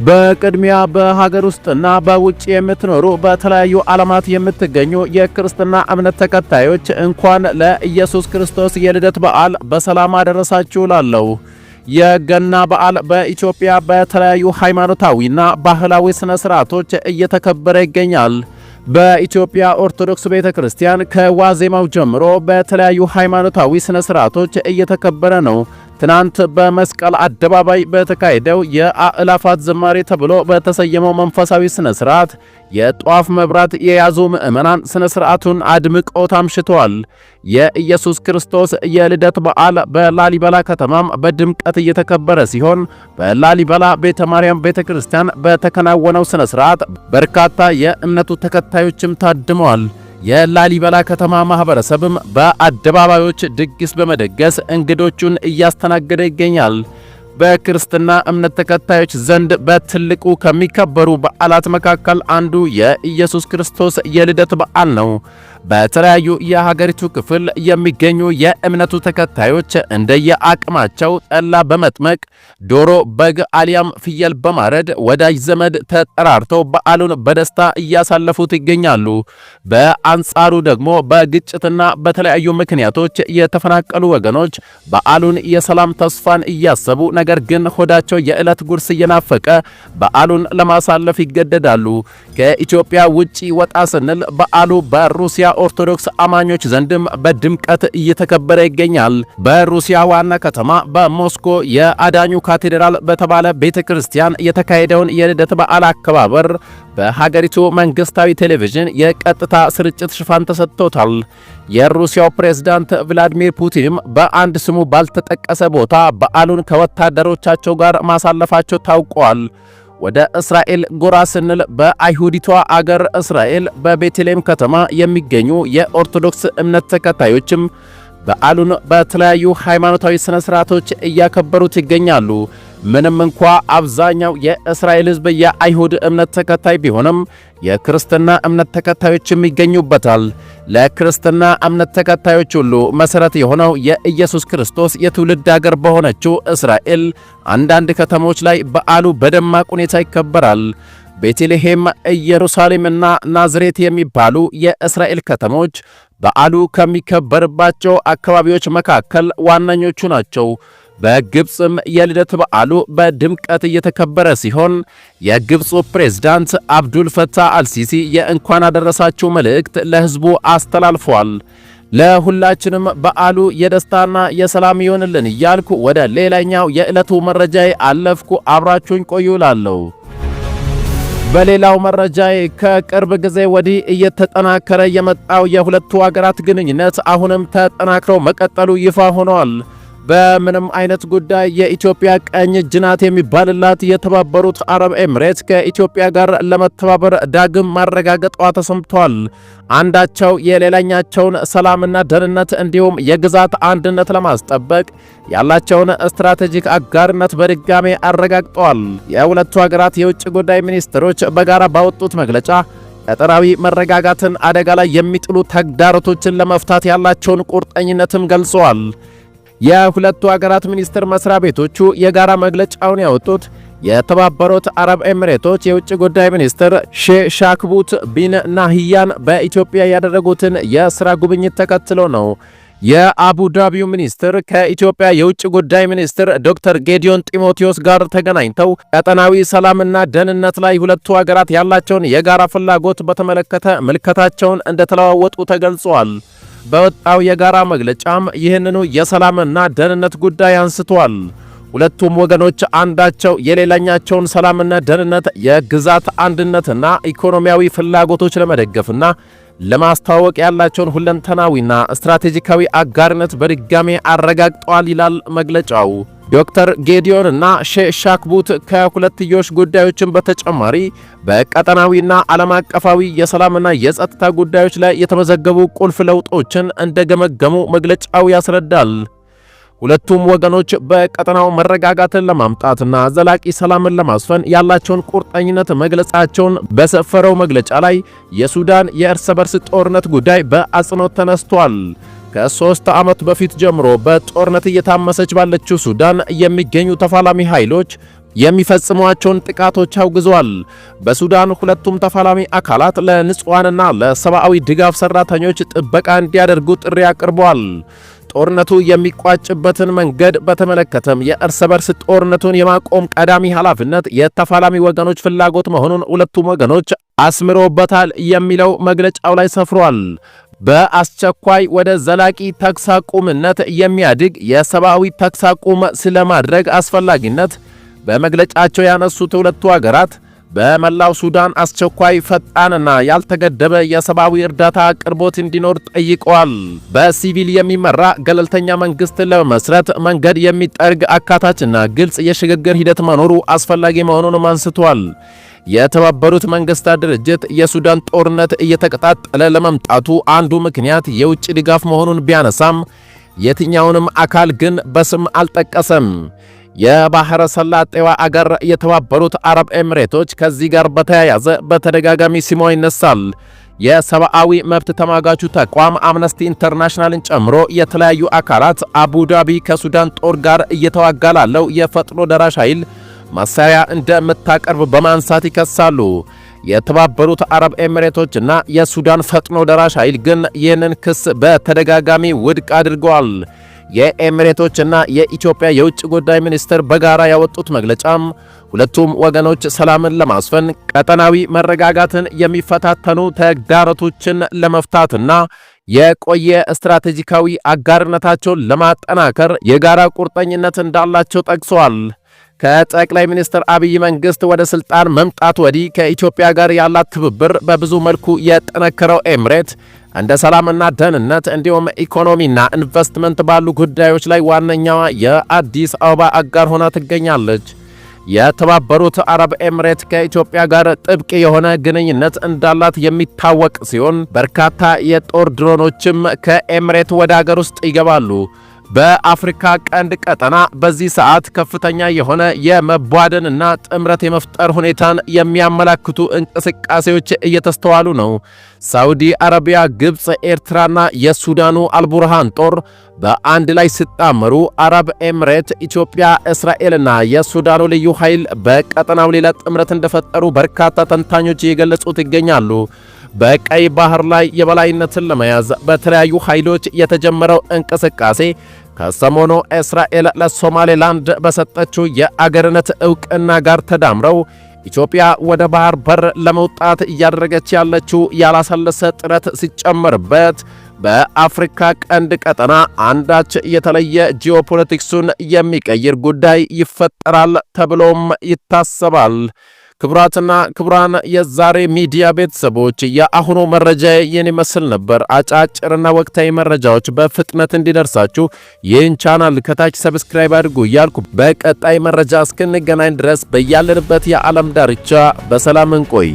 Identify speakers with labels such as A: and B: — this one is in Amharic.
A: በቅድሚያ በሀገር ውስጥና በውጭ የምትኖሩ በተለያዩ ዓለማት የምትገኙ የክርስትና እምነት ተከታዮች እንኳን ለኢየሱስ ክርስቶስ የልደት በዓል በሰላም አደረሳችሁ እላለሁ። የገና በዓል በኢትዮጵያ በተለያዩ ሃይማኖታዊና ባህላዊ ስነ ስርዓቶች እየተከበረ ይገኛል። በኢትዮጵያ ኦርቶዶክስ ቤተክርስቲያን ከዋዜማው ጀምሮ በተለያዩ ሃይማኖታዊ ስነ ስርዓቶች እየተከበረ ነው። ትናንት በመስቀል አደባባይ በተካሄደው የአእላፋት ዝማሬ ተብሎ በተሰየመው መንፈሳዊ ስነ ስርዓት የጧፍ መብራት የያዙ ምዕመናን ስነ ስርዓቱን አድምቀው አምሽተዋል። የኢየሱስ ክርስቶስ የልደት በዓል በላሊበላ ከተማም በድምቀት እየተከበረ ሲሆን በላሊበላ ቤተ ማርያም ቤተክርስቲያን በተከናወነው ስነ ስርዓት በርካታ የእምነቱ ተከታዮችም ታድመዋል። የላሊበላ ከተማ ማህበረሰብም በአደባባዮች ድግስ በመደገስ እንግዶቹን እያስተናገደ ይገኛል። በክርስትና እምነት ተከታዮች ዘንድ በትልቁ ከሚከበሩ በዓላት መካከል አንዱ የኢየሱስ ክርስቶስ የልደት በዓል ነው። በተለያዩ የሀገሪቱ ክፍል የሚገኙ የእምነቱ ተከታዮች እንደየአቅማቸው ጠላ በመጥመቅ ዶሮ፣ በግ አሊያም ፍየል በማረድ ወዳጅ ዘመድ ተጠራርተው በዓሉን በደስታ እያሳለፉት ይገኛሉ። በአንጻሩ ደግሞ በግጭትና በተለያዩ ምክንያቶች የተፈናቀሉ ወገኖች በዓሉን የሰላም ተስፋን እያሰቡ ነገር ግን ሆዳቸው የዕለት ጉርስ እየናፈቀ በዓሉን ለማሳለፍ ይገደዳሉ። ከኢትዮጵያ ውጪ ወጣ ስንል በዓሉ በሩሲያ ኦርቶዶክስ አማኞች ዘንድም በድምቀት እየተከበረ ይገኛል። በሩሲያ ዋና ከተማ በሞስኮ የአዳኙ ካቴድራል በተባለ ቤተክርስቲያን የተካሄደውን የልደት በዓል አከባበር በሀገሪቱ መንግስታዊ ቴሌቪዥን የቀጥታ ስርጭት ሽፋን ተሰጥቶታል። የሩሲያው ፕሬዝዳንት ቭላዲሚር ፑቲንም በአንድ ስሙ ባልተጠቀሰ ቦታ በዓሉን ከወታደሮቻቸው ጋር ማሳለፋቸው ታውቋል። ወደ እስራኤል ጎራ ስንል በአይሁዲቷ አገር እስራኤል በቤተልሔም ከተማ የሚገኙ የኦርቶዶክስ እምነት ተከታዮችም በዓሉን በተለያዩ ሃይማኖታዊ ሥነ ሥርዓቶች እያከበሩት ይገኛሉ። ምንም እንኳ አብዛኛው የእስራኤል ሕዝብ የአይሁድ እምነት ተከታይ ቢሆንም የክርስትና እምነት ተከታዮችም ይገኙበታል። ለክርስትና እምነት ተከታዮች ሁሉ መሠረት የሆነው የኢየሱስ ክርስቶስ የትውልድ አገር በሆነችው እስራኤል አንዳንድ ከተሞች ላይ በዓሉ በደማቅ ሁኔታ ይከበራል። ቤተልሔም፣ ኢየሩሳሌምና ናዝሬት የሚባሉ የእስራኤል ከተሞች በዓሉ ከሚከበርባቸው አካባቢዎች መካከል ዋነኞቹ ናቸው። በግብፅም የልደት በዓሉ በድምቀት እየተከበረ ሲሆን የግብፁ ፕሬዝዳንት አብዱል ፈታህ አልሲሲ የእንኳን አደረሳችሁ መልእክት ለሕዝቡ አስተላልፏል። ለሁላችንም በዓሉ የደስታና የሰላም ይሆንልን እያልኩ ወደ ሌላኛው የዕለቱ መረጃዬ አለፍኩ። አብራችሁኝ ቆዩ እላለሁ። በሌላው መረጃዬ ከቅርብ ጊዜ ወዲህ እየተጠናከረ የመጣው የሁለቱ አገራት ግንኙነት አሁንም ተጠናክሮ መቀጠሉ ይፋ ሆኗል። በምንም አይነት ጉዳይ የኢትዮጵያ ቀኝ እጅ ናት የሚባልላት የተባበሩት አረብ ኤምሬት ከኢትዮጵያ ጋር ለመተባበር ዳግም ማረጋገጧ ተሰምቷል። አንዳቸው የሌላኛቸውን ሰላምና ደህንነት እንዲሁም የግዛት አንድነት ለማስጠበቅ ያላቸውን ስትራቴጂክ አጋርነት በድጋሜ አረጋግጠዋል። የሁለቱ ሀገራት የውጭ ጉዳይ ሚኒስትሮች በጋራ ባወጡት መግለጫ ቀጠናዊ መረጋጋትን አደጋ ላይ የሚጥሉ ተግዳሮቶችን ለመፍታት ያላቸውን ቁርጠኝነትም ገልጸዋል። የሁለቱ ሀገራት ሚኒስቴር መስሪያ ቤቶቹ የጋራ መግለጫውን ያወጡት የተባበሩት አረብ ኤሚሬቶች የውጭ ጉዳይ ሚኒስትር ሼህ ሻክቡት ቢን ናህያን በኢትዮጵያ ያደረጉትን የሥራ ጉብኝት ተከትሎ ነው። የአቡዳቢው ሚኒስትር ከኢትዮጵያ የውጭ ጉዳይ ሚኒስትር ዶክተር ጌዲዮን ጢሞቴዎስ ጋር ተገናኝተው ቀጠናዊ ሰላምና ደህንነት ላይ ሁለቱ ሀገራት ያላቸውን የጋራ ፍላጎት በተመለከተ ምልከታቸውን እንደተለዋወጡ ተገልጿል። በወጣው የጋራ መግለጫም ይህንኑ የሰላምና ደህንነት ጉዳይ አንስቷል። ሁለቱም ወገኖች አንዳቸው የሌላኛቸውን ሰላምና ደህንነት፣ የግዛት አንድነትና ኢኮኖሚያዊ ፍላጎቶች ለመደገፍና ለማስተዋወቅ ያላቸውን ሁለንተናዊና ስትራቴጂካዊ አጋርነት በድጋሜ አረጋግጠዋል ይላል መግለጫው። ዶክተር ጌዲዮን እና ሼህ ሻክቡት ከሁለትዮሽ ጉዳዮችን በተጨማሪ በቀጠናዊና ዓለም አቀፋዊ የሰላምና የጸጥታ ጉዳዮች ላይ የተመዘገቡ ቁልፍ ለውጦችን እንደገመገሙ መግለጫው ያስረዳል። ሁለቱም ወገኖች በቀጠናው መረጋጋትን ለማምጣትና ዘላቂ ሰላምን ለማስፈን ያላቸውን ቁርጠኝነት መግለጻቸውን በሰፈረው መግለጫ ላይ የሱዳን የእርስ በርስ ጦርነት ጉዳይ በአጽንኦት ተነስቷል። ከ3 ዓመት በፊት ጀምሮ በጦርነት እየታመሰች ባለችው ሱዳን የሚገኙ ተፋላሚ ኃይሎች የሚፈጽሟቸውን ጥቃቶች አውግዘዋል። በሱዳን ሁለቱም ተፋላሚ አካላት ለንጹሃንና ለሰብአዊ ድጋፍ ሰራተኞች ጥበቃ እንዲያደርጉ ጥሪ አቅርበዋል። ጦርነቱ የሚቋጭበትን መንገድ በተመለከተም የእርስ በርስ ጦርነቱን የማቆም ቀዳሚ ኃላፊነት የተፋላሚ ወገኖች ፍላጎት መሆኑን ሁለቱም ወገኖች አስምሮበታል የሚለው መግለጫው ላይ ሰፍሯል። በአስቸኳይ ወደ ዘላቂ ተኩስ አቁምነት የሚያድግ የሰብአዊ ተኩስ አቁም ስለማድረግ አስፈላጊነት በመግለጫቸው ያነሱት ሁለቱ ሀገራት በመላው ሱዳን አስቸኳይ፣ ፈጣንና ያልተገደበ የሰብአዊ እርዳታ አቅርቦት እንዲኖር ጠይቀዋል። በሲቪል የሚመራ ገለልተኛ መንግስት ለመመስረት መንገድ የሚጠርግ አካታችና ግልጽ የሽግግር ሂደት መኖሩ አስፈላጊ መሆኑንም አንስቷል። የተባበሩት መንግስታት ድርጅት የሱዳን ጦርነት እየተቀጣጠለ ለመምጣቱ አንዱ ምክንያት የውጭ ድጋፍ መሆኑን ቢያነሳም የትኛውንም አካል ግን በስም አልጠቀሰም። የባህረ ሰላጤዋ አገር የተባበሩት አረብ ኤሚሬቶች ከዚህ ጋር በተያያዘ በተደጋጋሚ ስሟ ይነሳል። የሰብአዊ መብት ተሟጋቹ ተቋም አምነስቲ ኢንተርናሽናልን ጨምሮ የተለያዩ አካላት አቡዳቢ ከሱዳን ጦር ጋር እየተዋጋ ላለው የፈጥኖ ደራሽ ኃይል መሳሪያ እንደምታቀርብ በማንሳት ይከሳሉ። የተባበሩት አረብ ኤሚሬቶችና የሱዳን ፈጥኖ ደራሽ ኃይል ግን ይህንን ክስ በተደጋጋሚ ውድቅ አድርገዋል። የኤሚሬቶችና የኢትዮጵያ የውጭ ጉዳይ ሚኒስትር በጋራ ያወጡት መግለጫም ሁለቱም ወገኖች ሰላምን ለማስፈን፣ ቀጠናዊ መረጋጋትን የሚፈታተኑ ተግዳሮቶችን ለመፍታትና የቆየ ስትራቴጂካዊ አጋርነታቸውን ለማጠናከር የጋራ ቁርጠኝነት እንዳላቸው ጠቅሰዋል። ከጠቅላይ ሚኒስትር አብይ መንግስት ወደ ስልጣን መምጣት ወዲህ ከኢትዮጵያ ጋር ያላት ትብብር በብዙ መልኩ የጠነከረው ኤምሬት እንደ ሰላምና ደህንነት እንዲሁም ኢኮኖሚና ኢንቨስትመንት ባሉ ጉዳዮች ላይ ዋነኛዋ የአዲስ አበባ አጋር ሆና ትገኛለች። የተባበሩት አረብ ኤምሬት ከኢትዮጵያ ጋር ጥብቅ የሆነ ግንኙነት እንዳላት የሚታወቅ ሲሆን በርካታ የጦር ድሮኖችም ከኤምሬት ወደ አገር ውስጥ ይገባሉ። በአፍሪካ ቀንድ ቀጠና በዚህ ሰዓት ከፍተኛ የሆነ የመቧደንና ጥምረት የመፍጠር ሁኔታን የሚያመላክቱ እንቅስቃሴዎች እየተስተዋሉ ነው። ሳዑዲ አረቢያ፣ ግብፅ፣ ኤርትራና የሱዳኑ አልቡርሃን ጦር በአንድ ላይ ሲጣመሩ አረብ ኤምሬት፣ ኢትዮጵያ፣ እስራኤልና የሱዳኑ ልዩ ኃይል በቀጠናው ሌላ ጥምረት እንደፈጠሩ በርካታ ተንታኞች እየገለጹት ይገኛሉ። በቀይ ባህር ላይ የበላይነትን ለመያዝ በተለያዩ ኃይሎች የተጀመረው እንቅስቃሴ ከሰሞኑ እስራኤል ለሶማሌላንድ በሰጠችው የአገርነት ዕውቅና ጋር ተዳምረው ኢትዮጵያ ወደ ባህር በር ለመውጣት እያደረገች ያለችው ያላሰለሰ ጥረት ሲጨመርበት በአፍሪካ ቀንድ ቀጠና አንዳች የተለየ ጂኦፖለቲክሱን የሚቀይር ጉዳይ ይፈጠራል ተብሎም ይታሰባል። ክቡራትና ክቡራን የዛሬ ሚዲያ ቤተሰቦች፣ የአሁኑ መረጃ ይህን ይመስል ነበር። አጫጭርና ወቅታዊ መረጃዎች በፍጥነት እንዲደርሳችሁ ይህን ቻናል ከታች subscribe አድርጉ እያልኩ በቀጣይ መረጃ እስክንገናኝ ድረስ በያለንበት የዓለም ዳርቻ በሰላም እንቆይ።